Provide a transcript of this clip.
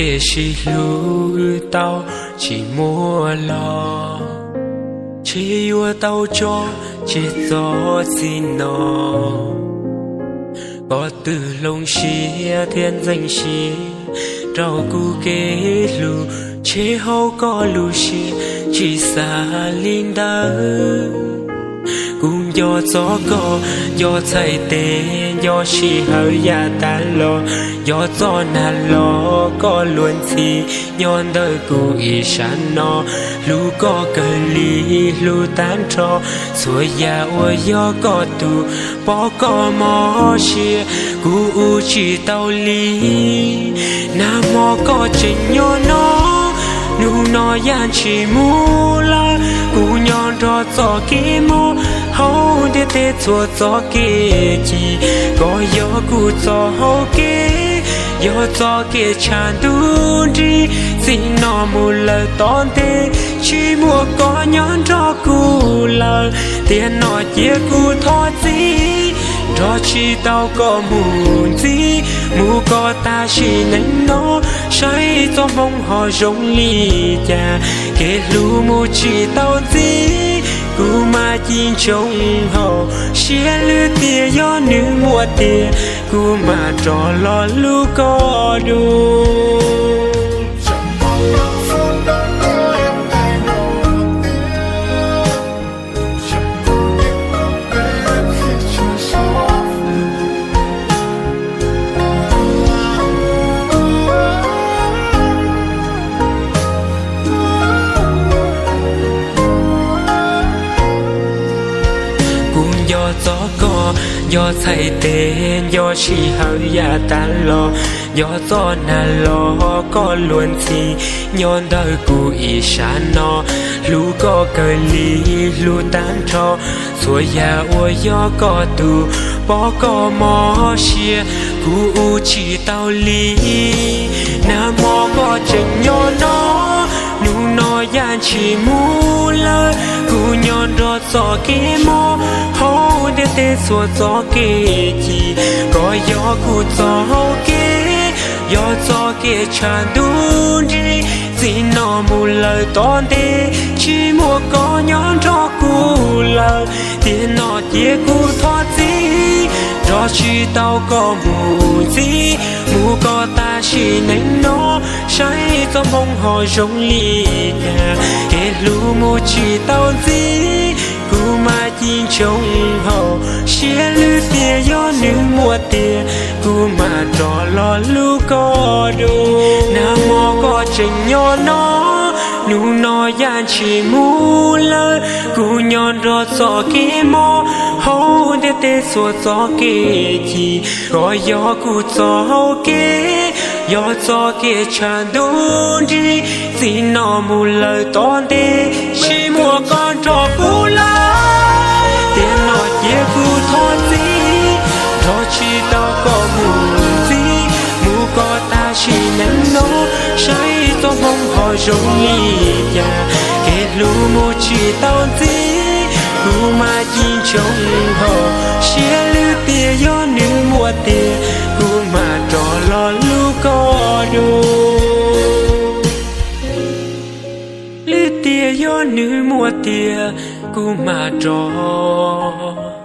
Tiam sis hlub wb tau tsis muaj los, ntshe yuav tau tso tseg txoj txim no. Koj twb hloov siab thiab ntxeev siab rau kuv kev hlub, ntshe hauv koj lub siab tsis xav li ntawd. Kuv nco txog koj, nco txhais tes, nco sij hawm yav tas los, nco txoj nag los koj luag ntxhi nyob ntawm kuv ib sab no. Hlub koj kawg li, hlub tag nrho txhua yam uas yog koj tus, pom koj mob siab kuv ua tsis tau li. Nag hmo koj tseem nyob no, hnub no yam ntshis mus lawm. Kuv nyob nrog txoj kev mob hauv ntiaj teb txhua txoj kev ci. Koj yog kuv txoj hau kev, yog txoj kev tshav ntuj nrig. Txij no mus lawm tom ntej, tsis muaj koj nyob nrog kuv lawm. Tiam no cia kuv thov txim, nrog tsis tau koj mus ntxiv. Mus koj tag sim neej no, saib txoj hmoo ho zoo li cas. Kev hlub mus tsis tau ntxiv, kuv mas ci ntsoov hauv siab lwm tiam yog nws muaj tiag, kuv mam rov los hlub koj dua. Kuv nco txog koj, nco txhais tes, nco sij hawm yav tas los, nco txoj nag los koj luag ntxhi nyob ntawm kuv ib sab no. Hlub koj kawg li, hlub tag nrho txhua yam uas yog koj tus, pom koj mob siab kuv ua tsis tau li. Nag hmo koj tseem nyob no, hnub no yam ntshis mus lawm. Kuv nyob nrog txoj kev mob hauv ntiaj teb txhua txoj kev ci. Koj yog kuv txoj hau kev, yog txoj kev tshav ntuj nrig. Txij no mus lawm tom ntej, tsis muaj koj nyob nrog kuv lawm. Tiam no cia kuv thov txim, nrog tsis tau koj mus ntxiv. Mus koj tag sim neej no, saib txoj hmoo ho zoo li cas. Kev hlub mus tsis tau ntxiv, kuv mas ci ntsoov hauv siab lwm tiam yog nws muaj tiag, kuv mam rov los hlub koj dua. Nag hmo koj tseem nyob no, hnub no yam ntshis mus lawm. Kuv nyob nrog txoj kev mob hauv ntiaj teb txhua txoj kev ci. Koj yog kuv txoj hau kev, yog txoj kev tshav ntuj nrig. Txij no mus lawm tom ntej, tsis muaj koj nrog kuv lawm. Tiam no cia kuv thov txim, nrog tsis tau koj mus ntxiv. Mus koj tag sim neej no, saib txoj hmoo ho zoo li cas. Kev hlub mus tsis tau ntxiv, kuv mas ci ntsoov hauv siab lwm tiam yog nws muaj tiag, kuv mam rov los hlub koj dua. Lwm tiam yog nws muaj tiag, kuv mam rov